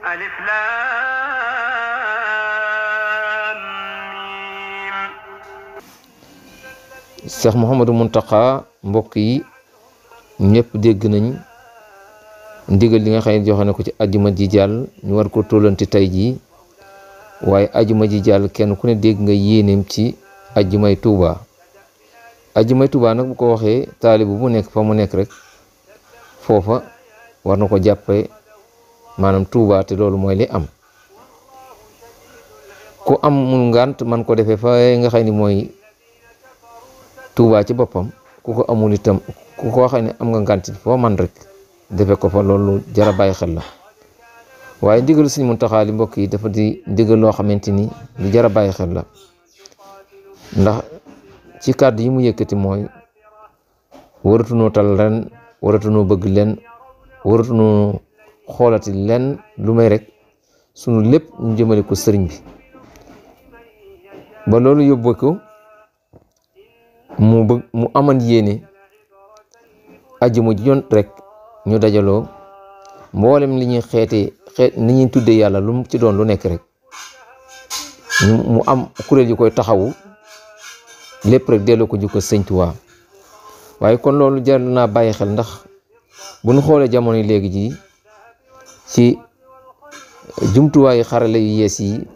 alif lam mim. Cheikh Mouhamadou Mountakha mbokk yi ñëpp dégg nañ ndigal li nga xam ne joxe na ko ci ajuma ji jàll ñu war ko tollanti tey jii waaye ajuma ji jàll kenn ku ne dégg nga yéeneem ci ajumay Tuuba nag bu ko waxee taalibu bu nekk fa mu nekk rek foofa war na ko jàppe maanaam Tuuba te loolu mooy li am ku amul ngant man ko defee fa nga xam ni mooy Tuuba ci boppam ku ko amul itam ku ko waxee ne am nga ngant foo man rek defe ko fa loolu jara bàyyi xel la waaye ndigalu Sëriñ Muntaxa li mbokk yi dafa di ndigal loo xamante ni lu jara bàyyi xel la ndax ci kàddu yi mu yëkkati mooy waratunoo tal ren waratunoo bëgg leen waratunoo xoolati leen lu may rek sunu lépp ñu jëmale ko sëriñ bi ba loolu yóbbu ko mu aman yéene ajjuma ji yoon rek ñu dajaloo mboolem li ñuy xeet ni ñuy tuddee yàlla lu mu ci doon lu nekk rek mu am kuréel yu koy taxawu lépp rek delloo ko jukko Sëñ Tuubaa waaye kon loolu jar naa bàyyi xel ndax bu ñu xoolee jamono yi léegi ji ci jumtuwaayu xarale yu yees yi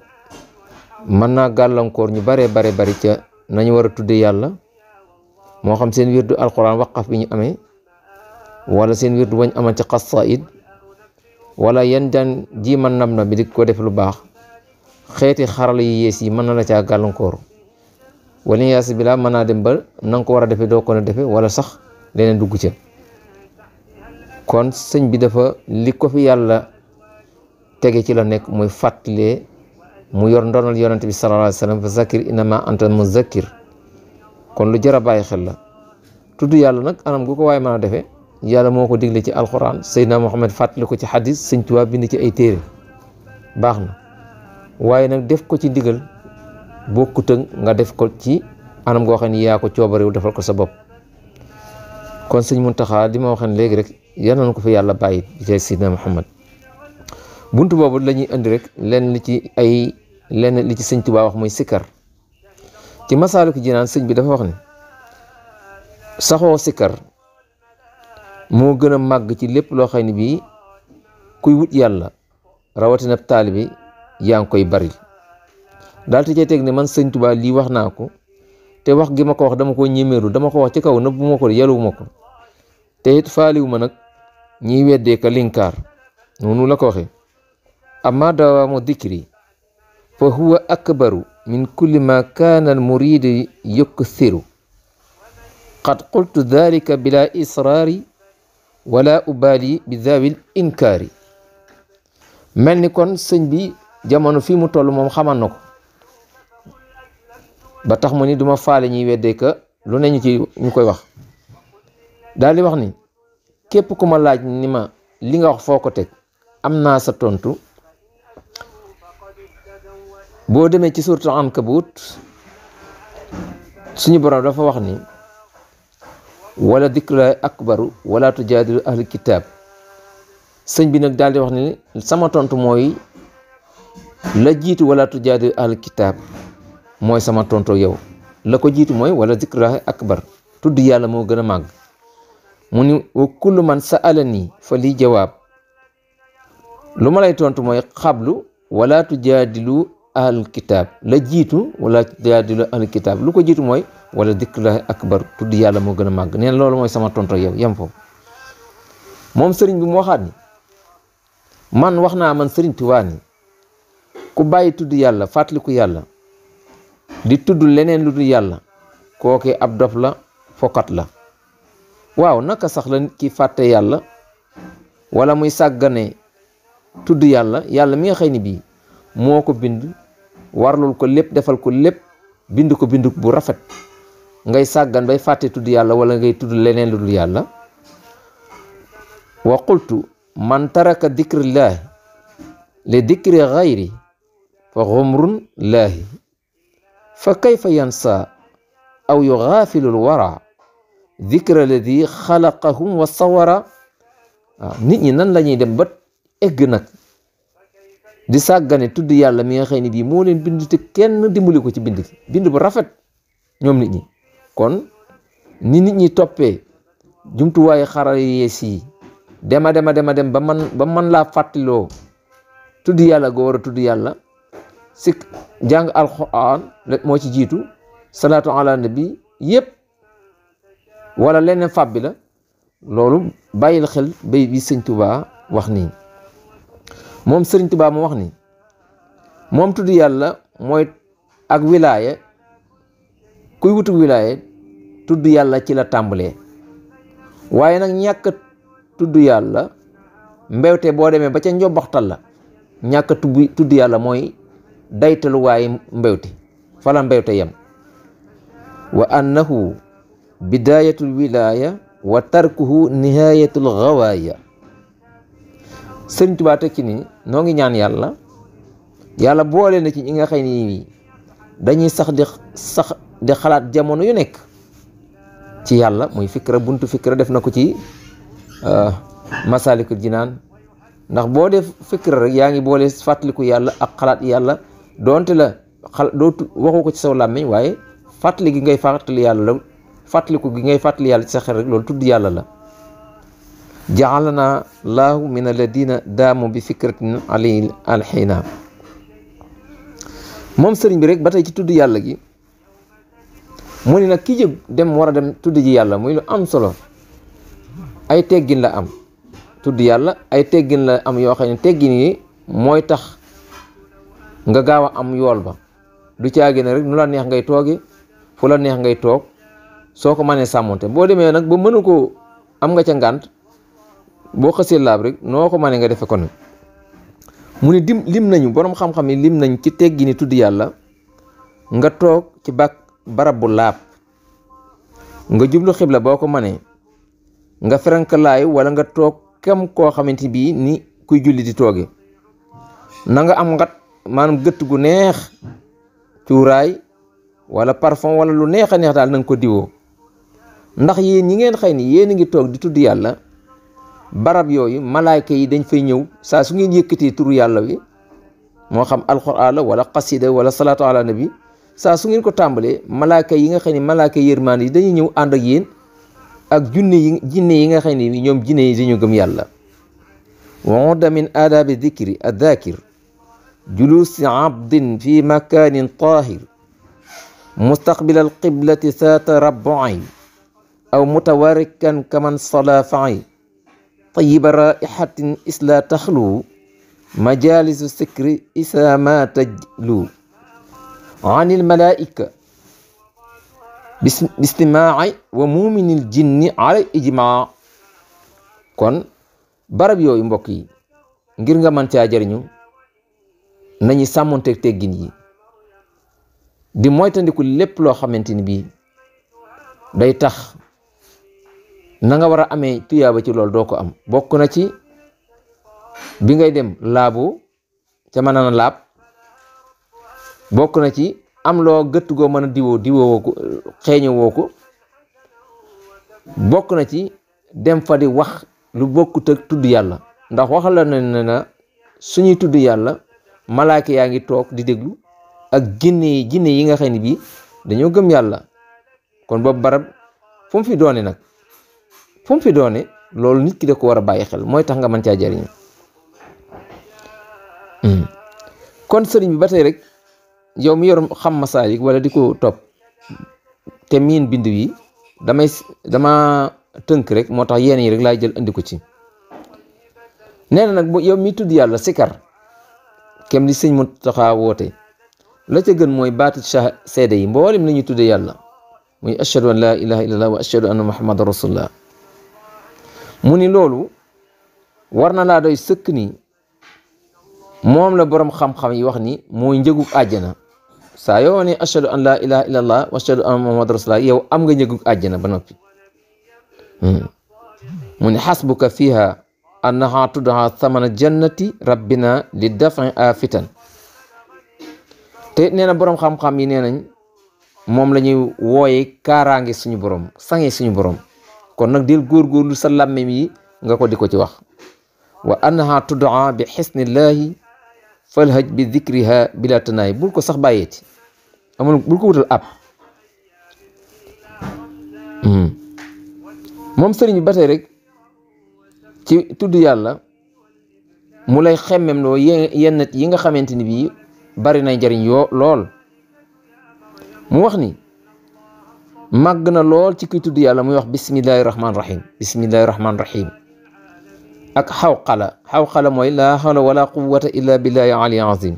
mën naa gàllankoor ñu bari ca nañu war a tuddee yàlla moo xam seen wirdu alquran waqaf bi ñu amee wala seen wirdu bañ amal ci xasaid wala yan daan ji man nam bi di ko def lu baax xeeti xarala yu yees yi mën na la caa gàllankoor wala yaasi bilaa mën naa dem ba na nga ko war a defee doo ko na defee wala sax leneen dugg ca kon sëñ bi dafa li ko fi yàlla tege ci la nekk muy fàttalee mu yor ndonal yonante bi sallallahu alayhi wa sallam fa zakir innama anta muzakkir kon lu jar a bàyyi xel la tudd yàlla nag anam gu ko waaye mën a defee yàlla moo ko digle ci alquran Seydina Muhammad fàttali ko ci xadis Sëñ Tuubaa bind ci ay téere baax na waaye nag def ko ci ndigal bokkut ak nga def ko ci anam goo xam ne yaa ko coobarewu defal ko sa bopp kon Sëñ Muntaxa di ma waxee léegi rek yal na ko fi yàlla bàyyi ci Seydina Muhammad buntu boobu la ñuy indi rek lenn li ci Sëñ Tuubaa wax mooy sikkar ci Masaalikul Jinaan sëñ bi dafa wax ne saxoo sikkar moo gën a màgg ci lépp loo xam ne bii kuy wut yàlla rawatina taalibe yaa ngi koy bari daal te cay teg ne man Sëñ Tuubaa lii wax naa ko te wax gi ma ko wax dama ko ñemeeru dama ko wax ci kaw nëbbu ma ko yaluwuma ko te it faaliwu ma nag ñiy weddee ka linkaar noonu la ko waxee amma dawaamu dikri fa huwa akbaru min kulli ma kaana al muridu yukthiru qad qultu dhalika bila israari wala ubali bi zawil inkaari mel ni kon sëñ bi jamono fii mu toll moom xaman na ko ba tax mu ni duma faale ñuy weddee ka lu ne ñu koy wax daal di wax ni képp ku ma laaj ni ma li nga wax foo ko teg am naa sa tontu boo demee ci suuratu Ankabut suñu borom dafa wax ni wala dikrullahi akbaru wala tujaadilu ahlul kitaab sëñ bi nag daal di wax ni sama tontu mooy la jiitu wala tujaadilu ahlul kitaab mooy sama tontu yow la ko jiitu mooy wala dikrullahi akbar tudd yàlla moo gën a màgg mu ni wa kullu man sa'alani fa lii jawaab lu ma lay tontu mooy xablu wala tujaadilu ahlul kitaab la jiitu wala tujaadilu ahlul kitaab lu ko jiitu mooy wala dikrullahi akbar tudd yàlla moo gën a màgg neen loolu mooy sama tonto yow yem foofu moom sëriñ bi mu waxaat ni man wax naa man sëriñ Tuubaa ni ku bàyyi tudd yàlla fàttaliku yàlla di tudd leneen lu dul yàlla kooke ab dof la fokkat la waaw naka sax la nit ki fàtte yàlla wala muy sàggane tudd yàlla yàlla mi nga xëy ni bii moo ko bind warlul ko lépp defal ko lépp bind ko bind bu rafet ngay sàggan bay fàtte tudd yàlla wala ngay tudd leneen lu dul yàlla wa qultu man taraka dikrillaahi li dikri gayri fa xumrun laahi fa kayfa yansa aw yugaafilul wara dikra alladi xalaqahum wa sawara waaw nit ñi nan la ñuy dem ba egg nag di sàggane tudd yàlla mi nga xëy ni bii moo leen bind te kenn dimbali ko ci bind bu rafet ñoom nit ñi. kon ni nit ñi toppee jumtuwaayu xarala yees yi dem ba man laa fàttaloo tudd yàlla goo war a tudd yàlla si jàng alquran moo ci jiitu, salaatu ala nabi yëpp wala leneen fàbbi la. loolu bàyyil xel bay bi sëñ Tuubaa wax nii. moom sëriñ Tuubaa mu wax ni moom tudd yàlla mooy ak wilaaya. kuy wutu wilaaya tudd yàlla ci la tàmbalee, waaye nag ñàkk tudd yàlla mbewte boo demee ba ca njobbaxtal la. ñàkk tudd yàlla mooy daytalu waaye mbewte fala mbewte yem. wa annahu bidayatul wilaaya wa tarkuhu nihayatul gawaaya. Sëriñ Tuubaa teg ci ni noo ngi ñaan yàlla boole na ci ñi nga xëy ni dañuy sax di xalaat jamono yu nekk ci yàlla. muy fikra, buntu fikra def na ko ci Masaalikul Jinaan. ndax boo def fikra rek yaa ngi boole fàttaliku yàlla ak xalaat yàlla, doonte la waxu ko ci saw làmmiñ, waaye fàttali gi ngay fàttali yàlla la. fàttaliku gi ngay fàttali yàlla ci sa xel rek loolu tudd yàlla la. ja'alana laahu min alladina daamu bi fikratin alayhi alxiina. moom sëriñ bi rek ba tey ci tudd yàlla gi mu ni nag ki jóg dem war a dem tudd ji yàlla muy lu am solo. ay teggin la am tudd yàlla, ay teggin la am yoo xam ne teggin yi mooy tax nga gaaw a am yool ba. du caagi ne rek nu la neex ngay tooge, fu la neex ngay toog, soo ko mënee sàmmonte. boo demee nag ba mënu ko am nga ca ngànt, boo xësee laab rek noo ko mënee nga defe ko nag. mu ni lim nañu borom xam-xam yi lim nañ ci teggi ni tudd yàlla nga toog ci barab bu laab, nga jublu xibla boo ko mënee, nga ferankalaayu wala nga toog kem koo xamante bii ni kuy julli di tooge. na nga am ngat maanaam gëtt gu neex, cuuraay wala parfum wala lu neex a neex daal na nga ko diwoo. ndax yéen ñi ngeen xëy ni yéen a ngi toog di tudd yàlla, barab yooyu malaayka yi dañ fay ñëw saa su ngeen yëkkatee turu yàlla wi, moo xam alxuraan la wala xasida wala salaatu ala nabi, saa su ngeen ko tàmbalee malaayka yi nga xam ne malaayka yërmaan yi dañuy ñëw ànd ak yéen ak jinne yi nga xam ne ñoom jinne yi dañu gëm yàlla. wa udda min aadaabi dikri addaakir juluusi abdin fi makaanin taahir mustaqbilal qiblati saata rabbu'ay aw mutawarikan kaman sala fa'ay tayiba raihatin isla taxlu majalisu sikri isa ma tajlu anil malaika bistimaai wa muminil jinni ala ijmaa. kon barab yooyu mbokk yi ngir nga mën caa jariñu nañu sàmmonteeg teggin yi, di moytandiku lépp loo xamante ni bii day tax na nga war a amee tuyaaba ci loolu doo ko am. bokk na ci bi ngay dem laabu ca mën a laab, bokk na ci am loo gëtt goo mën a diwoo ko xeeñewoo ko, bokk na ci dem fa di wax lu bokkut ak tudd yàlla. ndax waxal la ne na suñuy tudd yàlla malaaka yaa ngi toog di déglu ak jinne yi nga xam ne bii dañoo gëm yàlla. kon boobu barab fu mu fi doone nag fu mu fi doone loolu nit ki da ko war a bàyyi xel, mooy tax nga mën caa jariñu. kon sëriñ bi ba tey rek yow mi yor xam masaalik wala di ko topp te miin bind wi dama tënk rek, moo tax yenn yi rek laay jël andi ko ci. nee na nag yow mi tudd yàlla sikar kem li sëñ Muntaxa woote, la ca gën mooy baati seede yi mboolem la ñuy tudde yàlla, muy ashhadu an la ilaha illallah wa ashhadu anna muhammadan rasulullah. mu ni loolu war na laa doy sëkk ni moom la borom xam-xam yi wax ni mooy njëgug àjjana. saa yoo ne ashhadu an la ilaha illallah wa ashhadu anna muhammadan rasulullah yow am nga njëgug àjjana ba noppi. mu ni xasbuka fiha annaha tuddaha thamana jannati rabbina li dafi afitan. te nee na borom xam-xam yi nee nañ moom la ñuy wooye kaaraange suñu borom, sange suñu borom. kon nag del góorgóorlu sa làmme mi nga ko di ko ci wax. wa annaha tuddaa bi xisnillahi falhaj bi dikriha bila tanaay bul ko sax bàyyeeti amul bul ko wutal ab moom sëriñ bi ba tey rek ci tudd yàlla mu lay xemmem loo yenn yi nga xamante ni bii bari na njariñ yoo lool mu wax ni màgg na lool ci kuy tudd yàlla muy wax bismillahi rahman rahim bismillahi rahman rahim ak xawqala mooy laa hawla wala quwwata illa billahi ali azim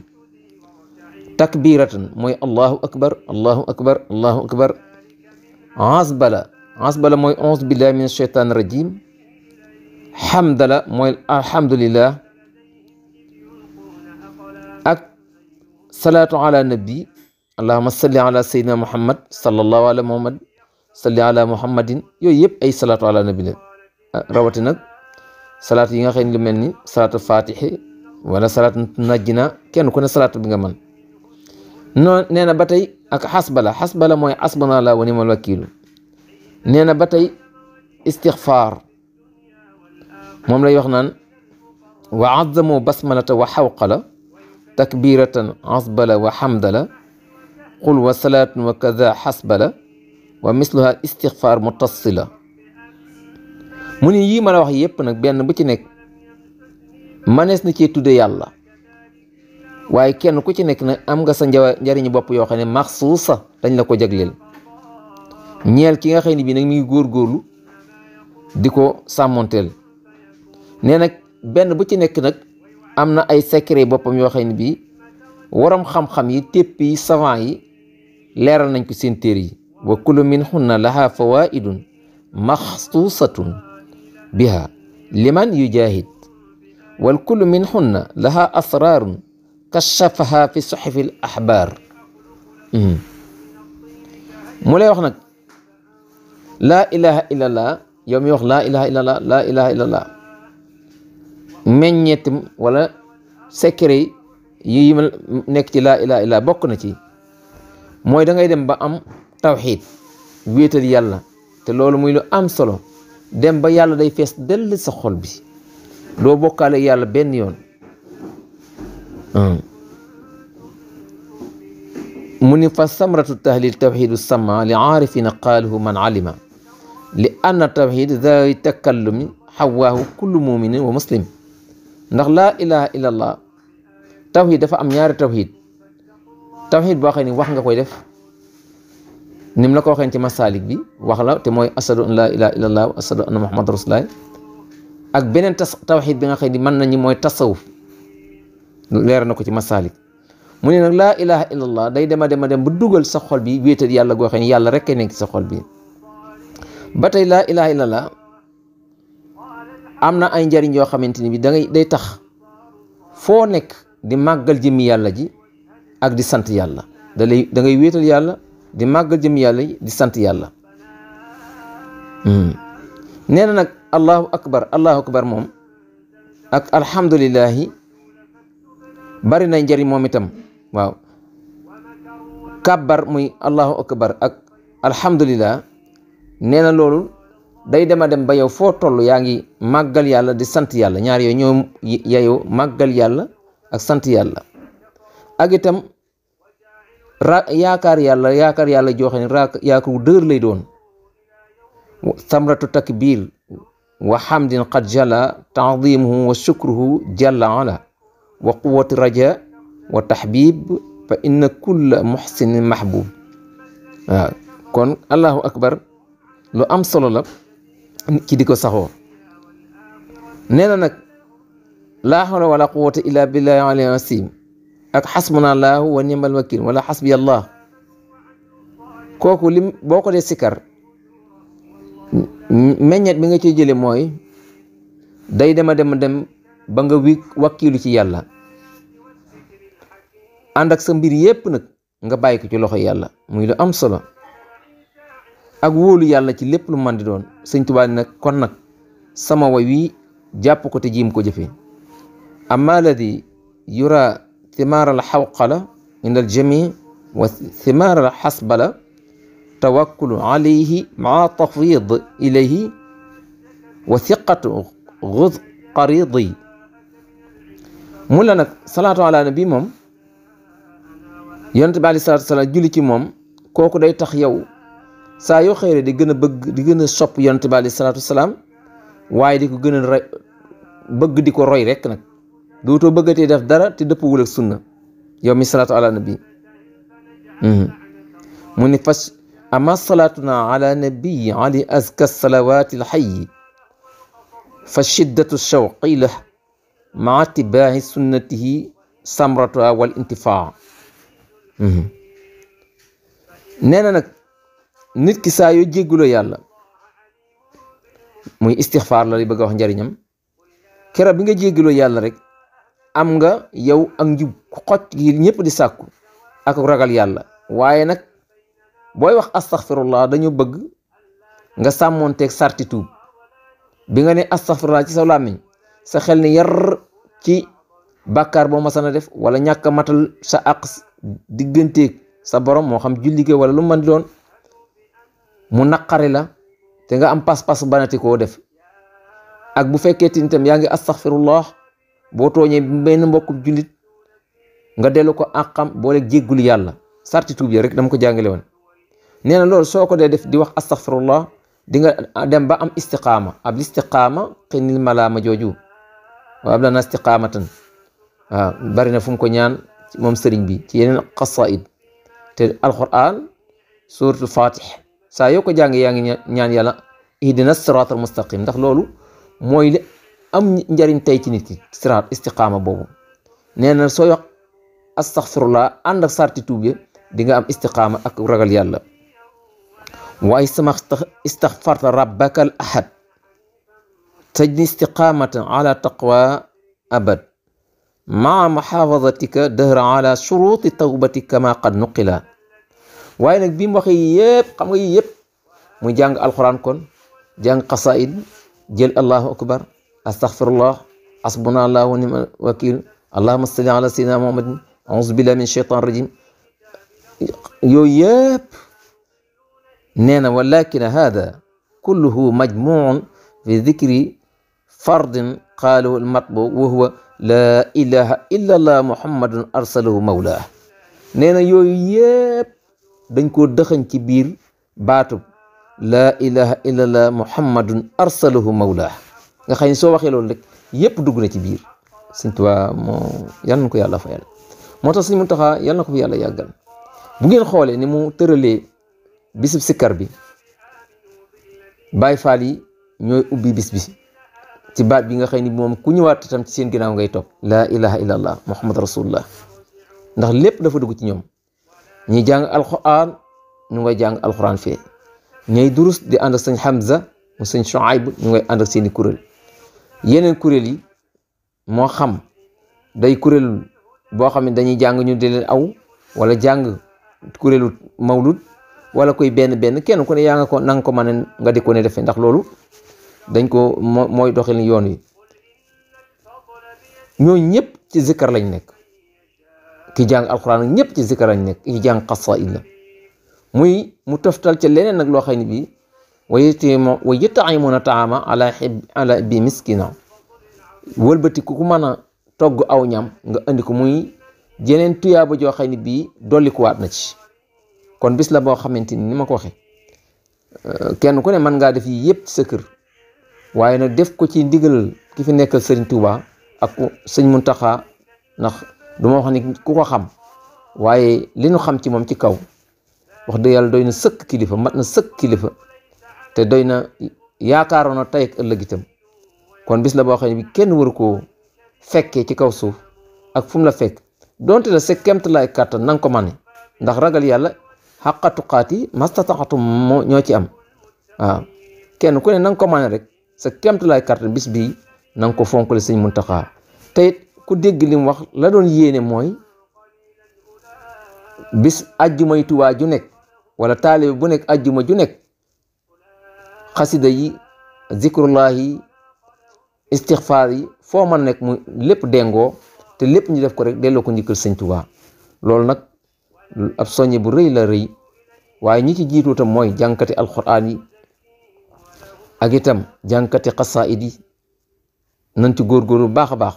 takbiratan mooy allahu akbar allahu akbar allahu akbar asbala mooy auzu billahi min asheytan rajim hamdala mooy alhamdulillah ak salaatu ala nabi allahuma salli ala sayyidina muhammad sallallahu ala muhammad salli ala muhammadin yooyu yëpp ay salaatu ala nabi la rawati nag salaatu yi nga xam ne lu mel ni salaatu fatihi wala salaatu najjina kenn ku ne salaatu bi nga mën noonu nee na ba tey ak xasbala mooy asbunallah wa ni'mal wakiilu nee na ba tey istixfaar moom lay wax naan wa azzamu basmalata wa xawqala takbiratan asbala wa xamdala qul wa salaatun wa kaza xasbala wa misluha istixfaar mutasila mu ni yii ma la wax yépp nag benn bu ci nekk manees na cee tudde yàlla waaye kenn ku ci nekk nag am nga sa njariñu bopp yoo xam ne maxsuusa dañ la ko jagleel ñeel ki nga xam ne bii nag mi ngi góorgóorlu di ko sàmmonteel nee nag benn bu ci nekk nag am na ay secret boppam yoo xam ne bii waram xam-xam yi tépp yi savant yi leeral nañ ko seen téere yi wa kullu min hunna laha fawaidun maxsuusatun biha liman yujahid wal kullu min hunna laha asrarun kashafaha fi suxufi l axbaar mu lay wax nag laa ilaha illallah yow mi wax laa ilaha illallah laa ilaha illallah meññeetam wala secret yi nekk ci laa ilaha illallah bokk na ci mooy da ngay dem ba am tawxiid wéetal yàlla te loolu muy lu am solo dem ba yàlla day fees dell sa xol bi doo bokkaale yàlla benn yoon mu ni fa samratu tahlil tawxidu sama li aarifina qaaluhu man alima li anna tawxid zawi takallumi xawaahu kullu muminin wa muslim ndax laa ilaha illa allah tawxid dafa am ñaari tawxid boo xam ne wax nga koy def ni mu la ko waxee ci masalik bi wax la te mooy ashadu an laa ilaha illa allah wa ashadu anna muhammad rasulullah ak beneen tawxid bi nga xam ne mën nañu mooy tasawuf leer na ko ci masalik mu ne nag laa ilaha illa allah day dem ba dugal sa xol bi wéetal yàlla goo xam ne yàlla rek nekk ci sa xol bi ba tey laa ilaha illa allah am na ay njariñ yoo xamante ni bi day tax foo nekk di màggal jëmmi yàlla ji ak di sant yàlla da ngay wéetal yàlla di màggal jëmmi yàlla ji di sant yàlla nee na nag allahu akbar moom ak alhamdulillahi bari na njariñ moom itam waaw kàbbar muy allahu akbar ak alhamdulillah nee na loolu day dem ba yow foo toll yaa ngi màggal yàlla di sant yàlla ñaar yooyu ñoo yeyoo màggal yàlla ak sant yàlla ak itam yaakaar yàlla joo xam ne yaakaar wu dëgër lay doon samratu takbir wa hamdin qad jala taadimuhu wa shukruhu jalla ala wa quwwati raja wa tahbib fa inna kulla muhsinin mahbub waaw kon allahu akbar lu am solo la ci di ko saxoo nee na nag laa hawla wala quwwata illa billahi aliyyil azim ak xasbuna allahu wa ni'mal wakil wala xasbi allah kooku lim boo ko dee sikar meññet bi nga ciy jële mooy day dem ba nga wakkilu ci yàlla ànd ak sa mbir yépp nag nga bàyyi ko ci loxo yàlla muy lu am solo ak wóolu yàlla ci lépp lu man di doon sëñ Tuubaa nag kon nag sama way wi jàpp ko te jiim ko jëfe amma alladi yura thimaar al xawqala inda al jami wa thimaar al xasbala tawakkulu alayhi maa tafwid ilayhi wa thiqatu gud qaridi mun la nag salaatu ala nabi moom yonent bi aleyhi salaatu salaam julli ci moom kooku day tax yow saa yoo xëyre di gën a bëgg di gën a sopp yonent bi aleyhi salaatu salaam waaye di ko gën a bëgg di ko roy rek nag dootoo bëggatee def dara te dëppwul ak sunna yow mi salaatu ala nabi mu ni fas ama salaatuna ala nabii ali azka salawaati alxayi fa shiddatu shawqi la maa tibaahi sunnatihi samratuha wal intifaa nee na nag nit ki saa yoo jégguloo yàlla muy istixfaar la li bëgg a wax njariñam keroog bi nga jégguloo yàlla rek am nga yow ak njub xoj gi ñëpp di sàkku ak ragal yàlla waaye nag booy wax astaghfirullah dañu bëgg nga sàmmoonteeg sarti tuub bi nga ne astaghfirullah ci sa làmmiñ sa xel ni yar ci bàkkaar boo masana def wala ñàkk a matal sa àq digganteeg sa borom moo xam julli wala lu mën doon mu naqari la te nga am pas-pas banati koo def ak bu fekkee tintam yaa ngi astaghfirullah boo tooñee benn mbokku jullit nga dellu ko àqam boole jéggul yàlla sarti tuub ya rek dama ko jàngale woon nee na loolu soo ko dee def di wax astaghfirullah di nga dem ba am istiqaama ab istiqaama xinil malaama jooju wa ab lana istiqaamatan waaw bari na fu mu ko ñaan moom sëriñ bi ci yeneen xasaid te alquran suratul fatih saa yoo ko jàng yaa ngi ñaan yàlla ihdina siratal mustaqim ndax loolu mooy li am njariñ tey ci nit ki siraat istiqaama boobu nee na soo wax astaghfirullah ànd ak sarti tuub ya di nga am istiqaama ak ragal yàlla waaye sama istaghfarta rabbaka al ahad tajni istiqaamatan ala taqwa abad maa muhaafadatika dëhra ala shuruti tawbatika ma qad nuqila waaye nag bi mu waxee yëpp xam nga yi yëpp muy jàng alquran kon jàng xasaid jël allahu akbar astaghfirullah hasbuna allah wa ni'mal wakil allahumma salli ala sayyidina muhammadin a'udhu billahi min shaytan rajim yooyu yëpp nee na walakin hada kulluhu majmuun fi dhikri fardin qaalahu al-matbu wa huwa la ilaha illa allah muhammadun arsalahu mawla nee na yooyu yëpp dañ koo dëxañ ci biir baatub la ilaha illa allah muhammadun arsalahu mawla nga xam ne soo waxee loolu rek yëpp dugg na ci biir Sëñ Tuubaa moo yal na ko yàlla fayal moo tax Sëñ Muntaxa yal na ko fi yàlla yàggal bu ngeen xoolee ni mu tëralee bisub sikkar bi Baay Faal yi ñooy ubbi bis bi ci baat bi nga xam ni moom ku ñëwaat tam ci seen ginnaaw ngay topp laa ilaha illa allah muhammad rasulullah ndax lépp dafa dugg ci ñoom ñi jàng alquran ñu ngay jàng alquran fee ñay durus di ànd ak sëñ Hamza mu sëñ Shuayb ñu ngay ànd ak seeni kuréel yeneen kuréel yi moo xam day kuréel boo xam ne dañuy jàng ñu di leen aw wala jàng kuréelu mawlud wala koy benn kenn ku ne yaa nga ko nanga ko mën nga di ko ne defee ndax loolu dañ ko mooy doxalin yoon wi ñooñu ñëpp ci zikkar lañ nekk ki jàng alxuraan ñëpp ci zikkar lañ nekk ki jàng xasaid la muy mu toftal ca leneen nag loo xam ne bii wa yut'imuna ta'ama ala bi miskina wëlbati ku mën a togg aw ñam nga andi ko muy jeneen tuyaaba joo xam ne bii dollikuwaat na ci kon bis la boo xamante ni ma ko waxee kenn ku ne mën ngaa def yi yëpp ci sa kër waaye nag def ko ci ndigal ki fi nekkal Serigne Touba ak sëñ Muntaxa ndax du ma wax ni ku ko xam waaye li ñu xam ci moom ci kaw wax dëgg yàlla doy na sëkk kilifa mat na sëkk kilifa te doy na yaakaaroon na tey ak ëllëg itam kon bis la boo xam ne bi kenn waru koo fekkee ci kaw suuf ak fu mu la fekk donte la sa kemt lay kàttan na nga ko mane ndax ragal yàlla xaqa tuqaati mastataxatum moo ñoo ci am waaw kenn ku ne na nga ko mane rek sa kemt lay kàttan bis bii na nga ko fonkale sëñ Muntaxa te it ku dégg li mu wax la doon yéene mooy bis ajjumay Tuubaa ju nekk wala taalibe bu nekk ajjuma ju nekk xasida yi zikrullahi istixfaar yi foo mën nekk mu lépp dengoo te lépp ñu def ko rek delloo ko njikkal sëñ Tuubaa loolu nag ab soññe bu rëy la rëy waaye ñi ci jiitu tam mooy jànkati alxuraan yi ak itam jànkati xasaayid yi nañ ci góorgóorlu baax a baax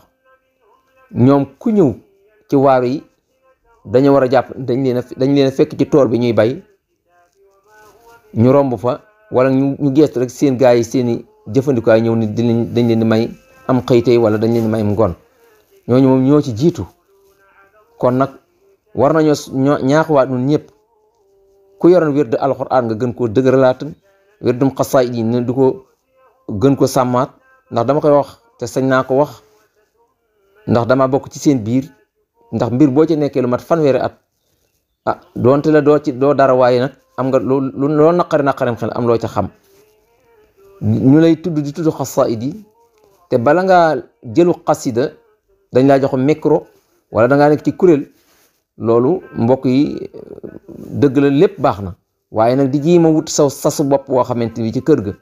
ñoom ku ñëw ci waaru yi dañu war a jàpp dañ leen a fekk ci tool bi ñuy bay ñu romb fa wala ñu geestu rek seen gaa yi seeni jëfandikuwaay ñëw ni dañ leen di may am xëytey wala dañ leen di may ngoon ñooñu moom ñoo ci jiitu. kon nag war nañoo ñaaxuwaat ñun ñëpp ku yoroon wérdu alxuraan nga gën koo dëgëralaatan wérdum xasaayid yi ne du ko gën ko sàmmaat ndax dama koy wax te sañ naa ko wax ndax dama bokk ci seen biir ndax mbir boo ci nekkee lu mat fanweeri at doonte la doo dara waaye nag am nga loo naqarem xel am loo ca xam ñu lay tudd di tudd xasaayid yi te bala ngaa jëlu xasida dañ laa jox micro wala da ngaa nekk ci kuréel loolu mbokk yi dëgg la lépp baax na waaye nag di jiima wut sasu bopp woo xamante ni ci kër ga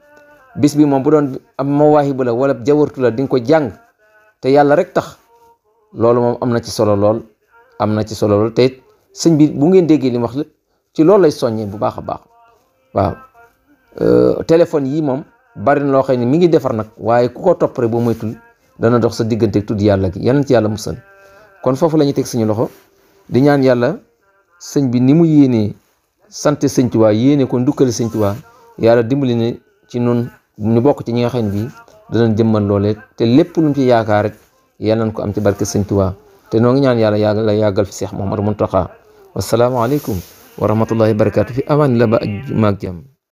bis bi moom bu doon am mawaahibu la wala jawartu la di nga ko jàng te yàlla rek tax loolu moom am na ci solo lool te sëñ bi bu ngeen déggee li mu wax lépp ci loolu lay soññee bu baax a baax waaw téléphone yi moom bari na loo xam ne mi ngi defar nag waaye ku ko topp rek boo moytul dana dox sa diggante tudd yàlla gi yal na ci yàlla musal kon foofu la ñuy teg suñu loxo di ñaan yàlla sëñ bi ni mu yéenee sant sëñ Tuubaa yéene ko ndukkale sëñ Tuubaa yàlla dimbali ne ci noonu ñu bokk ci ñi nga xam ne bii danañ jëmmal loolee te lépp lu mu ci yaakaar rek yal nañ ko am ci barke sëñ Tuubaa te noo ngi ñaan yàlla yàggal fi Seex Muhammadu Muntaxa wassalaamu aleykum wa rahmatullahi wa barakaatu fi amaan la ba ak maag jàmm